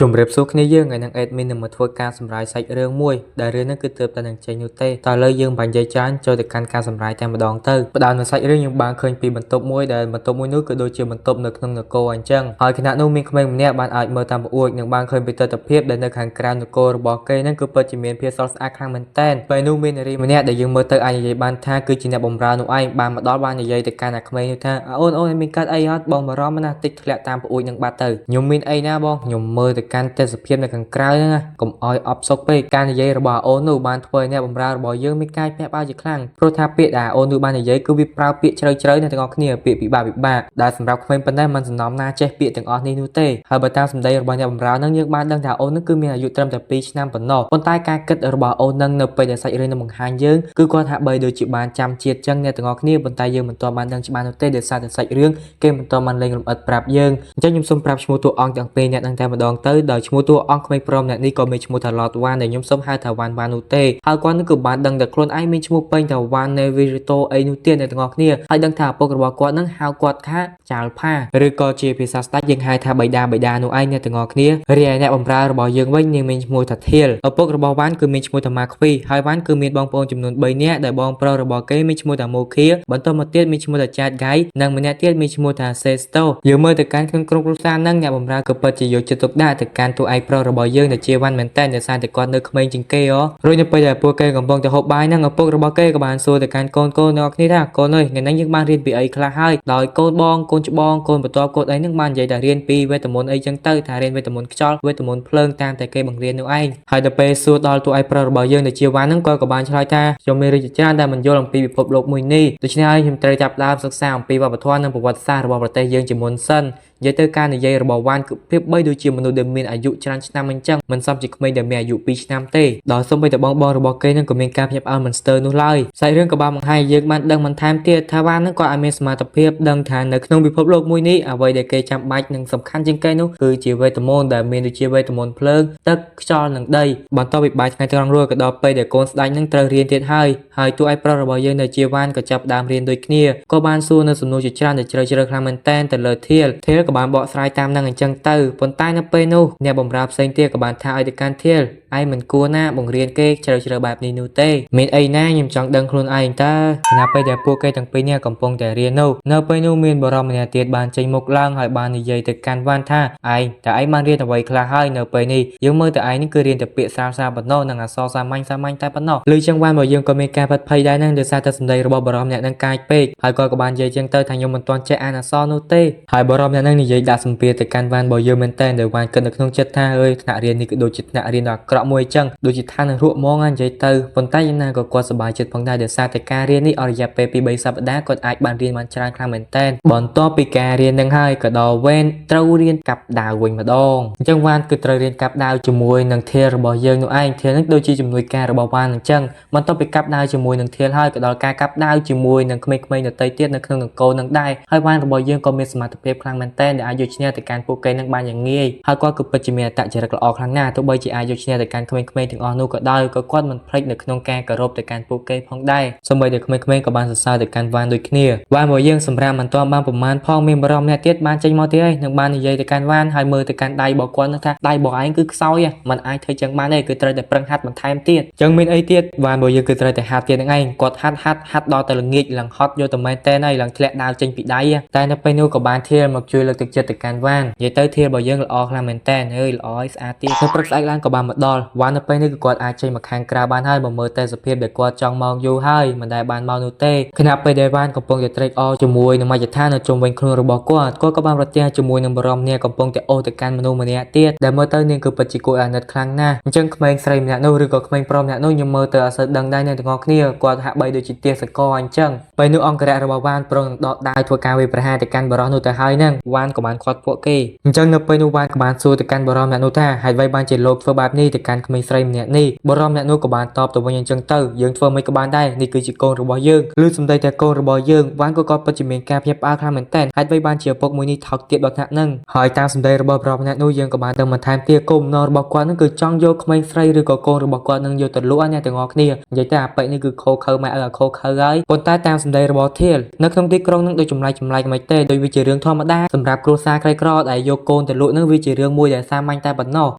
ជំរាបសួរគ្នាយើងថ្ងៃហ្នឹង admin នឹងមកធ្វើការសម្រាយសាច់រឿងមួយដែលរឿងហ្នឹងគឺទើបតែនឹងចេញនោះទេតើឥឡូវយើងបាញ់និយាយច្រើនចូលទៅកាន់ការសម្រាយតែម្ដងទៅផ្ដើមនៅសាច់រឿងយើងបានឃើញពីបន្ទប់មួយដែលបន្ទប់មួយនោះគឺដូចជាបន្ទប់នៅក្នុងនគរអញ្ចឹងហើយខណៈនោះមានក្មេងម្នាក់បានអាចមើលតាមបង្អួចនិងបានឃើញពីទិដ្ឋភាពដែលនៅខាងក្រៅនគររបស់គេហ្នឹងគឺពិតជាមានភាពស្រស់ស្អាតខ្លាំងមែនទែនពេលនោះមាននារីម្នាក់ដែលយើងមើលទៅអាចនិយាយបានថាគឺជាអ្នកបម្រើនោះឯងបានមកដល់បាននិយាយទៅកាន់អាក្មេងនោះថាអូនអូនមានកាត់អីអត់បងបារម្ភណាស់តិចធ្លាក់តាមបង្អួចនឹងបាត់ទៅខ្ញុំមានអីណាបងខ្ញុំមើលទៅកាន់ទេសភាពនៅខាងក្រៅហ្នឹងណាកុំឲ្យអបសុកពេកការនិយាយរបស់អូននោះបានធ្វើឲ្យអ្នកបម្រើរបស់យើងមានការភ្ញាក់ផ្អើលជាខ្លាំងព្រោះថាពាក្យដែលអូននោះបាននិយាយគឺវាប្រើពាក្យជ្រៅជ្រៅអ្នកទាំងអស់គ្នាពាក្យពិបាកពិបាកដែលសម្រាប់ក្មេងប៉ុណ្ណេះមិនសំណំណាចេះពាក្យទាំងអស់នេះនោះទេហើយបើតាមសម្ដីរបស់អ្នកបម្រើហ្នឹងយើងបានដឹងថាអូនហ្នឹងគឺមានអាយុត្រឹមតែ2ឆ្នាំប៉ុណ្ណោះប៉ុន្តែការគិតរបស់អូនហ្នឹងនៅពេលដែលសាច់រឿងនឹងបង្ហាញយើងគឺគាត់ហាក់បីដូចជាបានចាំជាតិចឹងអ្នកទាំងអស់គ្នាប៉ុន្តែយើងមិនទាន់បានដឹងច្បាស់នោះទេដោយសារតែសាច់រឿងគេមិនទាន់បានលេងលម្អិតប្រាប់យើងអញ្ចឹងខ្ញុំសូមប្រាប់ឈ្មោះតួអង្គទាំងពីរអ្នកហ្នឹងតែម្ដងទៅដោយឈ្មោះតួអង្គក្មេងប្រុសម្នាក់នេះក៏មានឈ្មោះថា Lord Wan ដែលខ្ញុំសូមហៅថា Wan Wan នោះទេហើយគាត់នឹងគឺបានដឹងតែខ្លួនឯងមានឈ្មោះពេញថា Wan Nevirito អីនោះទៀតអ្នកទាំងអស់គ្នាហើយដឹងថាឪពុករបស់គាត់នឹងហៅគាត់ថាចាល់ផាឬក៏ជាភាសាស្ដេចយើងហៅថាបៃតាបៃតានោះឯងអ្នកទាំងអស់គ្នារីឯអ្នកបម្រើរបស់យើងវិញនាងមានឈ្មោះថាធៀលឪពុករបស់វ៉ាន់គឺមានឈ្មោះថាម៉ាខ្វីហើយវ៉ាន់គឺមានបងប្អូនចំនួន3នាក់ដែលបងប្រុសរបស់គេមានឈ្មោះថាម៉ូខៀបន្តមកទៀតមានឈ្មោះថាចាតហ្គៃនិងម្នាក់ទៀតមានឈ្មោះថាសេស្តូយើងមើលទៅកាន់ក្នុងក្រុមគ្រួសារហ្នឹងអ្នកបម្រើក៏ពិតជាយកចិត្តទុកដាក់ទៅកាន់តួឯកប្រុសរបស់យើងដែលជាវ៉ាន់មែនតើដោយសារតែគាត់នៅក្មេងជាងគេហ៎រួចនៅពេលដែលពួកគេកំពុងតែហូបបាយហ្នឹងឪពុករបស់គេក៏បានសួរទៅកាន់កូនកូនទាំងអស់គ្នាថាកូនអើយថ្ងៃនេះយើងបានរៀនពីអីខ្លះហើយដោយកូនបងកូនច្បងកូនបន្ទាប់កូនអីហ្នឹងបាននិយាយថារៀនពីវេទមន្តអីចឹងទៅថារៀនវេទមន្តខ្យល់វេទមន្តភ្លើងតាមតែគេបង្រៀននោះឯងហើយដល់ពេលសួរដល់តួឯកប្រុសរបស់យើងដែលជាវ៉ាន់ហ្នឹងគាត់ក៏បានឆ្លើយថាខ្ញុំមានរឿងជាច្រើនដែលមិនយល់អំពីពិភពលោកមួយនេះដូច្នេះហើយខ្ញុំត្រូវចាប់ផ្ដើមសិក្សាអំពីវប្បធម៌និងប្រវត្តិសាស្ត្ររបស់ប្រទេសយើងជាមុនសិននិយាយទៅការនិយាយរបស់វ៉ាន់គឺប្រៀបបីដូចជាមនុស្សដែលមានអាយុច្រើនឆ្នាំអញ្ចឹងមិនសមជាក្មេងដែលមានអាយុ2ឆ្នាំទេដល់សូម្បីតែបងបងរបស់គេនឹងក៏មានការភ្ញាក់ផ្អើលមិនស្ទើរនោះឡើយសាច់រឿងក៏បានបង្ហាញឲ្យយើងបានដឹងបន្ថែមទៀតថាវ៉ាន់នឹងក៏អាចមានសមត្ថភាពដឹងថានៅក្នុងពិភពលោកមួយនេះអ្វីដែលគេចាំបាច់និងសំខាន់ជាងគេនោះគឺជាវេទមន្តដែលមានដូចជាវេទមន្តភ្លើងទឹកខ្យល់និងដីបន្ទាប់ពីបាយថ្ងៃត្រង់រួចក៏ដល់ពេលដែលកូនស្ដេចនឹងត្រូវរៀនទៀតហើយហើយតួឯកប្រុសរបស់យើងនៅជាវ៉ាន់ក៏ចាប់ផ្ដើមរៀនដូចគ្នាក៏បានសួរនៅសំណួរជាច្រើនដែលជ្រៅជ្រៅខ្លាំងមែនទែនទៅលើធៀលធៀលក៏បានបកស្រាយតាមនឹងអញ្ចឹងទៅប៉ុន្តែនៅពេលនោះអ្នកបម្រើផ្សេងទៀតក៏បានថាឲ្យទៅកាន់ធៀលឯងមិនគួរណាបង្រៀនគេជ្រៅជ្រៅបែបនេះនោះទេមានអីណាខ្ញុំចង់ដឹងខ្លួនឯងតើខណៈពេលដែលពួកគេទាំងពីរនាក់កំពុងតែរៀននោះនៅពេលនោះមានបរិមម្នាក់ទៀតបានចេញមុខឡើងហើយបាននិយាយទៅកាន់វ៉ាន់ថាឯងតើឯងបានរៀនអ្វីខ្លះហើយនៅពេលនេះយើងមើលតែឯងនេះគឺរៀនតែពាក្យស្រាលៗប៉ុណ្ណោះនិងអក្សរសាមញ្ញសាមញ្ញតែប៉ុណ្ណោះឬចឹងវ៉ាន់របស់យើងក៏មានការផិតភ័យដែរនឹងដោយសារតែសម្ដីរបស់បរិមម្នាក់នឹងកាចពេកហើយគាត់ក៏បាននិយាយចឹងទៅថាខ្ញុំមិនទាន់ចេះអានអក្សរនោះទេហើយបរិមម្នាក់នឹងនិយាយដាក់សម្ពាធទៅកាន់វ៉ាន់របស់យើងមែនតើដែលវ៉ាន់គិតនៅក្នុងចិត្តថាអើយថ្នាក់រៀននេះគឺដូចជាថ្នាក់រៀនដ៏អាក្រក់មួយចឹងដូចជាឋាននរកហ្មងនិយាយទៅប៉ុន្តែយ៉ាងណាក៏គាត់សប្បាយចិត្តផងដែរដោយសារតែការរៀននេះអស់រយៈពេល2 3សប្តាហ៍គាត់អាចបានរៀនបានច្រើនខ្លាំងមែនតើបន្ទាប់ពីការរៀននឹងហើយក៏ដល់វេនត្រូវរៀនកាប់ដាវវិញម្ដងអញ្ចឹងវ៉ានគឺត្រូវរៀនកាប់ដាវជាមួយនឹងធាលរបស់យើងនោះឯងធាលនឹងដូចជាជំនួយការរបស់វ៉ានអញ្ចឹងបន្ទាប់ពីកាប់ដាវជាមួយនឹងធាលហើយក៏ដល់ការកាប់ដាវជាមួយនឹងក្មេងៗដទៃទៀតនៅក្នុងនគរនឹងដែរហើយវ៉ានរបស់យើងក៏មានសមត្ថភាពខ្លាំងមែនទែនដែលអាចយកឈ្នះទៅកាន់ពួកគេនឹងបានយ៉ាងងាយហើយគាត់គឺពិតជាមានអត្តចរិតល្អខ្លាំងណាស់ទោះបីជាអាចយកឈ្នះទៅកាន់ក្មេងៗទាំងអស់នោះក៏ដោយក៏គាត់មិនភ្លេចនៅក្នុងការគោរពទៅកាន់ពួកគេផងដែរសូម្បីតែក្មេងៗក៏បានសរសើរទៅកាន់វ៉ានដូចគ្នាវ៉ានរបស់យើងសម្រាប់មិនទាន់បានប្រមាណផងមានបរិមម្នាក់ទៀតបានចេញមកទៀតហើយនឹងបាននិយាយទៅកាន់វ៉ានហើយមើលទៅកាន់ដៃរបស់គាត់នឹងថាដៃរបស់ឯងគឺខ្សោយមិនអាចធ្វើចឹងបានទេគឺត្រូវតែប្រឹងហាត់បន្ថែមទៀតចឹងមានអីទៀតវ៉ានរបស់យើងគឺត្រូវតែហាត់ទៀតនឹងឯងគាត់ហាត់ហាត់ហាត់ដល់តែល្ងាចឡើងហត់យកតែមែនតើហើយឡើងធ្លាក់ដាវចេញពីដៃតែនៅពេលនោះក៏បានធៀលមកជួយលើកទឹកចិត្តទៅកាន់វ៉ាននិយាយទៅធៀលរបស់យើងល្អខ្លាំងមែនតើអើយល្អហើយស្អាតទៀតនៅព្រឹកស្អែកឡើងក៏បានមកដល់វ៉ាននៅពេលនេះគឺគាត់អាចចេញមកខាងក្រៅបានហើយបើមើលតែសភាពដែលគាត់ចង់មកយូរហើយមិនដែលបានមកនោះទេខណៈពេលដែលវ៉ានកំពុងតែត្រេកអរជាមួយនឹងមជ្ឈដ្ឋាននៅជុំវិញខ្លួនរបស់គាត់គាត់ក៏បានប្រទះជាមួយនឹងបរមនាកំពុងតែអូសទៅកាន់មនុស្សម្នាក់ទៀតដែលមើលទៅនាងគឺពិតជាគួរអាណិតខ្លាំងណាស់អញ្ចឹងក្មេងស្រីម្នាក់នោះឬក៏ក្មេងប្រុសម្នាក់នោះខ្ញុំមើលទៅអត់សូវដឹងដែរអ្នកទាំងអស់គ្នាគាត់ហាក់បីដូចជាទាសករអញ្ចឹងពេលនោះអង្គរៈរបស់វ៉ានប្រុងនឹងដកដាវធ្វើការវាយប្រហារទៅកាន់បរោះនោះទៅហើយហ្នឹងវ៉ានក៏បានខាត់ពួកគេអញ្ចឹងនៅពេលនោះវ៉ានក៏បានសួរទៅកាន់បរោះម្នាក់នោះថាហេតុអ្វីបានជាលោកធ្វើបែបនេះទៅកាន់ កាន់ក្មេងស្រីម្នាក់នេះបុរសម្នាក់នោះក៏បានតបទៅវិញអញ្ចឹងទៅយើងធ្វើមិនក៏បានដែរនេះគឺជាកូនរបស់យើងឬសំដីតែកូនរបស់យើងវ៉ាន់ក៏គាត់ពិតជាមានការភ្ញាក់ផ្អើលខ្លាំងមែនទែនហេតុអ្វីបានជាឪពុកមួយនេះថោកទាបដល់ថ្នាក់ហ្នឹងហើយតាមសម្ដីរបស់បុរសម្នាក់នោះយើងក៏បានដឹងបន្ថែមទៀតគោលបំណងរបស់គាត់ហ្នឹងគឺចង់យកក្មេងស្រីឬក៏កូនរបស់គាត់នឹងយកទៅលក់ឲ្យអ្នកទាំងអស់គ្នានិយាយទៅអាប៉ិនេះគឺខូខើម៉ែឪអាខូខើហើយប៉ុន្តែតាមសម្ដីរបស់ធៀលនៅក្នុងទីក្រុងហ្នឹងដូចចម្លែកចម្លែកមិនទេដោយវាជារឿងធម្មតាសម្រាប់គ្រួសារក្រីក្រដែលយកកូនទៅលក់ហ្នឹងវាជារឿងមួយដែលសាមញ្ញតែប៉ុណ្ណោះ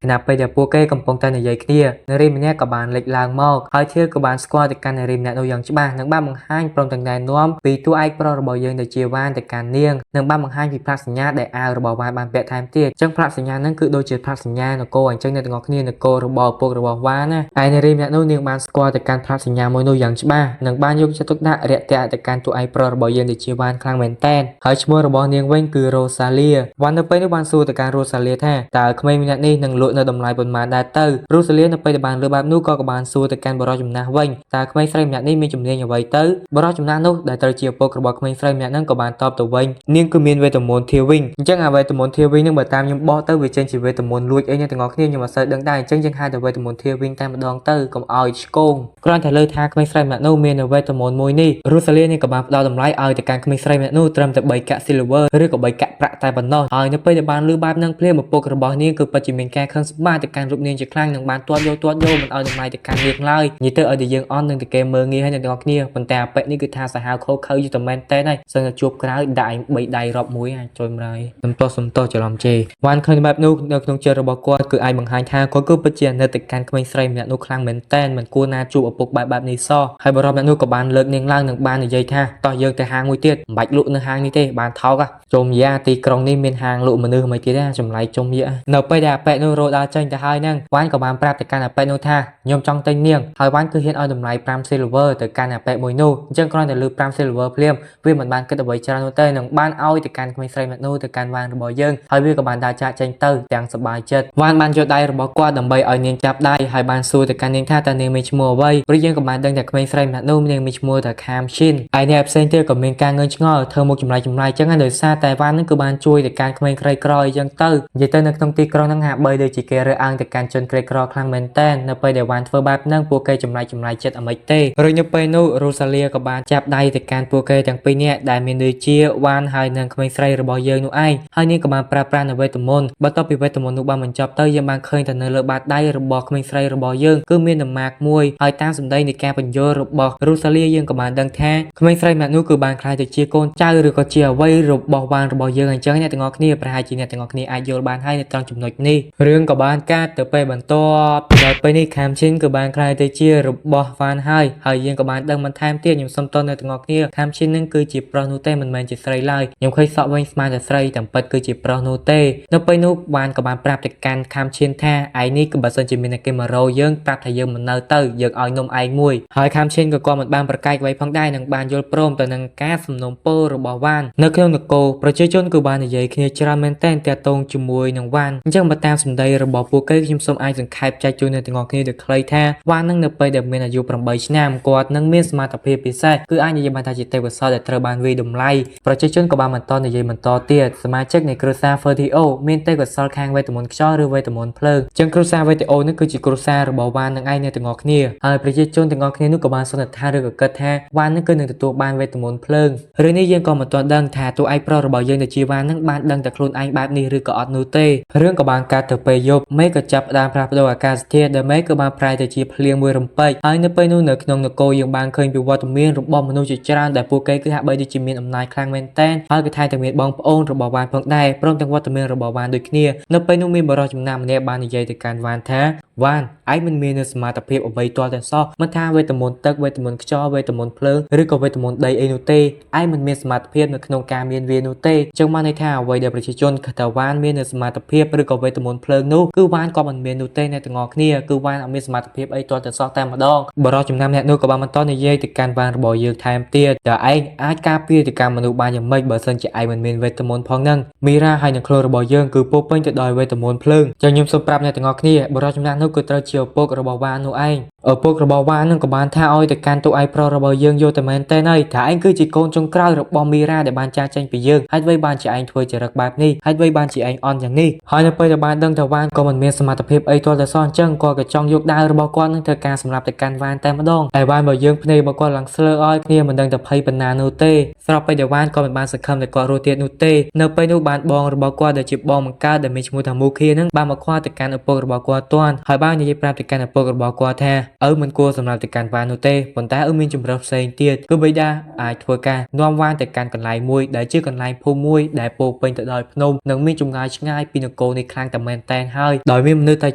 ខណៈពេលដែលពួកគេកំពុងតែនិយាយគ្នានារីម្នាក់ក៏បានលេចឡើងមកហើយធៀលក៏បានស្គាល់ទៅកាន់នារីម្នាក់នោះយ៉ាងច្បាស់និងបានបង្ហាញព្រមទាំងណែនាំពីតួឯកប្រុសរបស់យើងដែលជាវ៉ានទៅកាន់នាងនិងបានបង្ហាញពីផ្លាកសញ្ញាដែលអាវរបស់វ៉ានបានពាក់ថែមទៀតអញ្ចឹងផ្លាកសញ្ញាហ្នឹងគឺដូចជាផ្លាកសញ្ញានគរអញ្ចឹងអ្នកទាំងអស់គ្នានគររបស់ឪពុករបស់វ៉ានណាឯនារីម្នាក់នោះនាងបានស្គាល់ទៅកាន់ផ្លាកសញ្ញាមួយនោះយ៉ាងច្បាស់និងបានយកចិត្តទុកដាក់រាក់ទាក់ទៅកាន់តួឯកប្រុសរបស់យើងដែលជាវ៉ានខ្លាំងមែនទែនហើយឈ្មោះរបស់នាងវិញគឺរ៉ូសាលៀវ៉ាននៅពេលនេះបានសួរទៅកាន់រ៉ូសាលៀថាតើក្មេងម្នាក់នេះនឹងលក់នៅតម្លៃប៉ុន្មានដែរទៅរ៉ូសាលៀនៅពេលដែលបានលើបែបនោះក៏ក៏បានសួរទៅកាន់បុរសចំណាស់វិញតើក្មេងស្រីម្នាក់នេះមានជំនាញអ្វីទៅបុរសចំណាស់នោះដែលត្រូវជាឪពុករបស់ក្មេងស្រីម្នាក់ហ្នឹងក៏បានតបទៅវិញនាងគឺមានវេទមន្តធាវិញអញ្ចឹងអាវេទមន្តធាវិញនឹងបើតាមខ្ញុំបោះទៅវាចេញជាវេទមន្តលួចអីអ្នកទាំងអស់គ្នាខ្ញុំអត់សូវដឹងដែរអញ្ចឹងយើងហៅតែវេទមន្តធាវិញតែម្ដងទៅកុំឲ្យឆ្កងគ្រាន់តែលើថាក្មេងស្រីម្នាក់នោះមានវេទមន្តមួយនេះរូសាលីនេះក៏បានផ្ដល់តម្លៃឲ្យទៅកាន់ក្មេងស្រីម្នាក់នោះត្រឹមតែ3កាក់ silver ឬក៏3កាក់ប្រាក់តែប៉ុណ្ណោះហើយនៅពេលដែលបានលឺបែបហ្នឹងភ្លាមឪពុករបស់នាងគឺពិតជាមានការខឹងសម្បារទៅកាន់រូបនាងជាខ្លាំងនិងបានទាត់យកទាត់យកមិនឲ្យតម្លៃទៅកាន់នាងឡើយនិយាយទៅឲ្យតែយើងអន់នឹងតែគេមើលងាយហើយអ្នកទាំងអស់គ្នាប៉ុន្តែអាប៉ិនេះគឺថាសាហាវខូខើយូរតែមែនតើហើយសឹងតែជួបក្រោយដាក់ឯង3ដៃរាប់មួយអាចជួយម្រាយសំទោសសំទោសច្រឡំជេវ៉ាន់ឃើញបែបនោះនៅក្នុងចិត្តរបស់គាត់គឺអាចបង្ហាញថាគាត់គឺពិតជាអាណិតទៅកាន់ក្មេងស្រីម្នាក់នោះខ្លាំងមែនតើមិនគួរណាជួបឪពុកបែបបែបនេះសោះហើយបរិបម្នាក់នោះក៏បានលើកនាងឡើងនិងបាននិយាយថាតោះយើងទៅហាងមួយទៀតមិនបាច់លក់នៅហាងនេះទេបានថោកជុំយ៉ាទីក្រុងនេះមានហាងលក់មនុស្សមិនទៀតណាចម្លែកជុំយ៉ានៅពេលដែលអាប៉ែនោះរត់ដើរចេញទៅហើយហ្នឹងវ៉ាន់ក៏បានប្រាប់ទៅកាន់អាប៉ែនោះថាខ្ញុំចង់ទិញនាងហើយវ៉ាន់គឺហ៊ានឲ្យតម្លៃ5 silver ទៅកាន់អាប៉ែមួយនោះអញ្ចឹងគ្រាន់តែលើ5 silver ភ្លាមវាមិនបានគិតអ្វីច្រើននោះទេនឹងបានឲ្យទៅកាន់ក្មេងស្រីម្នាក់នោះទៅកាន់វ៉ាន់របស់យើងហើយវាក៏បានដើរចាកចេញទៅទាំងសប្បាយចិត្តវ៉ាន់បានយកដៃរបស់គាត់ដើម្បីឲ្យនាងចាប់ដៃហើយបានសួរទៅកាន់នាងថាតើនាងមានឈ្មោះអ្វីព្រោះយើងក៏បានដឹងថាក្មេងស្រីម្នាក់នោះនាងមានឈ្មោះថាខាមឈិនហើយអ្នកផ្សេងទៀតក៏មានការងឿងឆ្ងល់ធ្វើមុខចម្លែកចម្លែកចឹងហើយដោយសារតែវ៉ាន់នឹងគឺបានជួយទៅកាន់ក្មេងក្រីក្រអីចឹងទៅនិយាយទៅនៅក្នុងទីក្រុងហ្នឹងហាក់បីដូចជាគេរើសអើងទៅកាន់ជនក្រីក្រខ្លាំងមែនតើនៅពេលដែលវ៉ាន់ធ្វើបែបហ្នឹងពួកគេចម្លែកចម្លែកចិត្តអ្មេចទេរួចនៅពេលនោះរូសាលៀក៏បានចាប់ដៃទៅកាន់ពួកគេទាំងពីរនាក់ដែលមានដូចជាវ៉ាន់ហើយនិងក្មេងស្រីរបស់យើងនោះឯងហើយនាងក៏បានប្រើប្រាស់នៅវេទមន្តបន្ទាប់ពីវេទមន្តនោះបានបញ្ចប់ទៅយើងបានឃើញតែនៅលើបាតដៃរបស់ក្មេងស្រីរបស់យើងគឺមាននម៉ាកមួយហើយតាមសម្ដីនៃការបញ្យល់របស់រូសាលៀយើងក៏បានដឹងថាក្មេងស្រីម្នាក់នោះគឺបានក្លាយទៅជាកូនចៅឬក៏ជាអ្វីរបស់វ៉ាន់របស់យើងអញ្ចឹងអ្នកទាំងអស់គ្នាប្រហែលជាអ្នកទាំងអស់គ្នាអាចយល់បានហើយនៅត្រង់ចំណុចនេះរឿងក៏បានកាត់ទៅពេលបន្ទាប់ដល់ពេលនេះខាមឈិនគឺបានក្លាយទៅជារបស់វ៉ាន់ហើយហើយយើងក៏បានដឹងបន្ថែមទៀតខ្ញុំសុំតអ្នកទាំងអស់គ្នាខាមឈិននឹងគឺជាប្រុសនោះទេមិនមែនជាស្រីឡើយខ្ញុំឃើញសក់វិញស្មានតែស្រីតាមពិតគឺជាប្រុសនោះទេនៅពេលនោះវ៉ាន់ក៏បានប្រាប់ទៅកាន់ខាមឈិនថាឯងនេះគឺបើសិនជាមានអ្នកគេមករោយើងប្រាប់ថាយើងមិននៅទៅយើងឲ្យនំឯងមួយហើយខាមឈិនក៏គាត់មិនបានប្រកែកអ្វីផងដែរនឹងបានយល់ព្រមទៅនឹងការសំណូមពររបស់វ៉ាន់នៅក្នុងនគរប្រជាជនគឺបាននិយាយគ្នាច្រើនមែនទែនទាក់ទងជាមួយនឹងវ៉ាន់អញ្ចឹងបើតាមសម្ដីរបស់ពួកគេខ្ញុំសូមអាចសង្ខេបចែកជូនអ្នកទាំងអស់គ្នាដោយខ្លីថាវ៉ាន់នឹងនៅពេលដែលមានអាយុ8ឆ្នាំគាត់នឹងមានសមត្ថភាពពិសេសគឺអាចនិយាយបានថាជាទេពកោសល្យដែលត្រូវបានវាយតម្លៃប្រជាជនក៏បានបន្តនិយាយបន្តទៀតសមាជិកនៃគ្រួសារ Fertio មានទេពកោសល្យខាងវេទមន្តខ្យល់ឬវេទមន្តភ្លើងអញ្ចឹងគ្រួសារ Fertio នេះគឺជាគ្រួសាររបស់វ៉ាន់នឹងឯងអ្នកទាំងអស់គ្នាហើយប្រជាជនទាំងអស់គ្នានោះក៏បានសន្និដ្ឋានឬក៏គិតថាវ៉ាន់នឹងគឺនឹងទទួលបានវេទមន្តភ្លើងរឿងនេះយើងក៏មិនទាន់ដឹងថាតួឯកប្រុសរបស់យើងដែលជាវ៉ាន់នឹងបានដឹងតែខ្លួនឯងបែបនេះឬក៏អត់នោះទេរឿងក៏បានកាត់ទៅពេលយប់មេឃក៏ចាប់ផ្ដើមផ្លាស់ប្ដូរអាកាសធាតុដែលមេឃគឺបានប្រែទៅជាភ្លៀងមួយរំពេចហើយនៅពេលនោះនៅក្នុងនគរយើងបានឃើញពីវត្តមានរបស់មនុស្សជាច្រើនដែលពួកគេគឺហាក់បីដូចជាមានអំណាចខ្លាំងមែនទែនហើយក៏ថែមទាំងមានបងប្អូនរបស់វ៉ាន់ផងដែរព្រមទាំងវត្តមានរបស់វ៉ាន់ដូចគ្នានៅពេលនោះមានបុរសចំណាស់ម្នាក់បាននិយាយទៅកាន់វ៉ាន់ថាវ៉ាន់ឯងមិនមាននូវសមត្ថភាពអ្វីទាល់តែសោះមិនថាវេទមន្តទឹកវេទមន្តខ្យល់វេទមន្តភ្លើងឬក៏វេទមន្តដីអីនោះទេឯងមិនមានសមត្ថភាពនៅក្នុងការមានវានោះទេចឹងបានន័យថាអ្វីដែលប្រជាជនគិតថាវ៉ាន់មាននូវសមត្ថភាពឬក៏វេទមន្តភ្លើងនោះគឺវ៉ាន់ក៏មិនមាននោះទេអ្នកទាំងអស់គ្នាគឺវ៉ាន់អត់មានសមត្ថភាពអីទាល់តែសោះតែម្ដងបុរសចំណាំអ្នកនោះក៏បានបន្តនិយាយទៅកាន់វ៉ាន់របស់យើងថែមទៀតតើឯងអាចការពារទៅកាន់មនុស្សបានយ៉ាងម៉េចបើសិនជាឯងមិនមានវេទមន្តផងហ្នឹងមីរ៉ាហើយនឹងខ្លួនរបស់យើងគឺពោពេញទៅដោយវេទមន្តភ្លើងចឹងខ្ញុំសូមប្រាប់អ្នកទាំងអស់គ្នាបុរសចំណាំ នោះគឺត្រូវជាឪពុករបស់វ៉ាននោះឯងឪពុករបស់វ៉ាននឹងក៏បានថាឲ្យទៅកាន់តួឯងប្រុសរបស់យើងយកតែមែនទេហើយថាឯងគឺជាកូនចុងក្រោយរបស់មីរ៉ាដែលបានចាកចេញពីយើងហើយអ្វីបានជាឯងធ្វើចរិតបែបនេះហើយអ្វីបានជាឯងអន់យ៉ាងនេះហើយនៅពេលដែលបានដឹងថាវ៉ានក៏មិនមានសមត្ថភាពអីទាល់តែសោះអញ្ចឹងគាត់ក៏ចង់យកដាវរបស់គាត់នឹងធ្វើការសម្រាប់ទៅកាន់វ៉ានតែម្ដងហើយវ៉ានរបស់យើងភ្នែករបស់គាត់ឡើងស្លើឲ្យគ្នាមិនដឹងតែភ័យប៉ុណ្ណានោះទេស្របពេលដែលវ៉ានក៏មិនបានសង្ឃឹមតែគាត់រស់ទៀតនោះទេនៅពេលនោះបានបងរបស់គាត់ដែលជាបងបង្កើតដែលមានឈ្មោះថាមូខៀនឹងបានមកខ្វល់ទៅកាន់ឪពុករបស់គាត់ទាន់ហើយបាននិយាយប្រាប់ទៅកាន់ឪពុករបស់គាត់ថាឪមិនគួរសម្រាប់ទៅកាន់វ៉ាននោះទេប៉ុន្តែឪមានជម្រើសផ្សេងទៀតគឺបិតាអាចធ្វើការនាំវ៉ានទៅកាន់កន្លែងមួយដែលជាកន្លែងភូមិមួយដែលពោរពេញទៅដោយភ្នំនិងមានចម្ងាយឆ្ងាយពីនគរនេះខ្លាំងតែមែនតែនហើយដោយមានមនុស្សតែ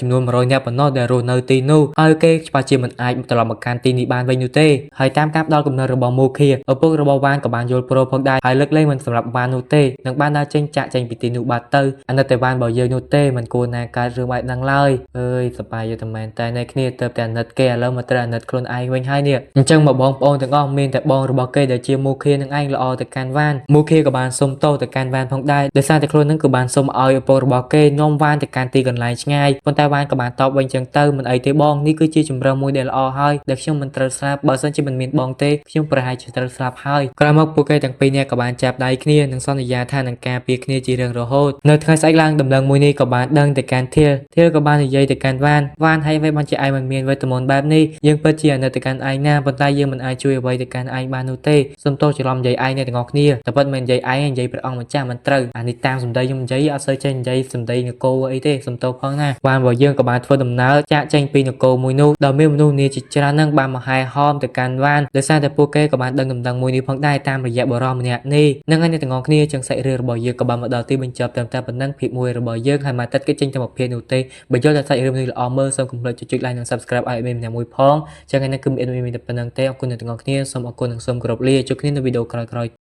ចំនួន100នាក់ប៉ុណ្ណោះដែលរស់នៅទីនោះហើយគេច្បាស់ជាមិនអាចត្រឡប់មកកាន់ទីនេះបានវិញនោះទេហើយតាមការផ្ដល់កំណត់របស់មូខៀឪពុករបស់វ៉ានក៏បានយល់ព្រមផងដែរហើយលើកលែងមិនសម្រាប់វ៉ាននោះទេនិងបានដើរចេញចាក់ចេញពីទីនោះបាត់ទៅអាណិតតែវ៉ានរបស់យើងនោះទេមិនគួរណាកើតរឿងបែបហ្នឹងឡើយអើយសប្បាយយកតែមែនតែនៅគ្នាទៅតែអាណិតគេឥឡូវមកត្រូវអាណិតខ្លួនឯងវិញហើយនេះអញ្ចឹងមកបងប្អូនទាំងអស់មានតែបងរបស់គេដែលជាមូខៀនឹងឯងល្អទៅកាន់វ៉ានមូខៀក៏បានសុំទោសទៅកាន់វ៉ានផងដែរដោយសារតែខ្លួននឹងក៏បានសុំឲ្យឪពុករបស់គេនាំវ៉ានទៅកាន់ទីកន្លែងឆ្ងាយប៉ុន្តែវ៉ានក៏បានតបវិញចឹងទៅមិនអីទេបងនេះគឺជាជម្រើសមួយដែលល្អហើយដែលខ្ញុំមិនត្រូវស្លាប់បើសិនជាមិនមានបងទេខ្ញុំប្រហែលជាត្រូវស្លាប់ហើយក្រោយមកពួកគេទាំងពីរនាក់ក៏បានចាប់ដៃគ្នានិងសន្យាថានឹងការពារគ្នាជារៀងរហូតនៅថ្ងៃស្អែកឡើងដំណឹងមួយនេះក៏បានដឹងទៅកាន់ធៀលធៀលក៏បាននិយាយទៅកាន់វ៉ានវ៉ានហើយអ្វីបានជាឯងមិនមានវេទមន្តបែបនេះយើងពិតជាអាណិតទៅកាន់ឯងណាប៉ុន្តែយើងមិនអាចជួយអ្វីទៅកាន់ឯងបាននោះទេសុំទោសច្រឡំនិយាយឯងអ្នកទាំងអស់គ្នាតែពិតមិននិយាយឯងនិយាយព្រះអង្គម្ចាស់មិនត្រូវអានេះតាមសម្ដីខ្ញុំនិយាយអត់សូវចេះនិយាយសម្ដីនគរអីទេសុំទោសផងណាវ៉ានរបស់យើងក៏បានធ្វើដំណើរចាកចេញពីនគរមួយនោះដោយមានមនុស្សនាជាច្រើននឹងបានមកហែហោមទៅកាន់វ៉ានដោយសារតែពួកគេក៏បានដឹងដំណឹងមួយនេះផងដែរតាមរយៈបុរសម្នាក់នេះនឹងហើយអ្នកទាំងអស់គ្នាចឹងសាច់រឿងរបស់យើងក៏បានមកដល់ទីបញ្ចប់ត្រឹមតែប៉ុណ្ណឹងភាគមួយរបស់យើងហើយមកទឹកគេចេញតែមួយភាគនោះទេបើយល់ថាសាច់រឿងនេះល្អមើលសូមកុំភ្លេចចុច like និង Subscribe ឲ្យមានម្នាក់មួយផងចឹងថ្ងៃនេះគឺមានតែប៉ុណ្ណឹងទេអរគុណអ្នកទាំងអស់គ្នាសូមអរគុណនិងសូមគោរពលាជួបគ្នានៅវីដេអូក្រោយៗ។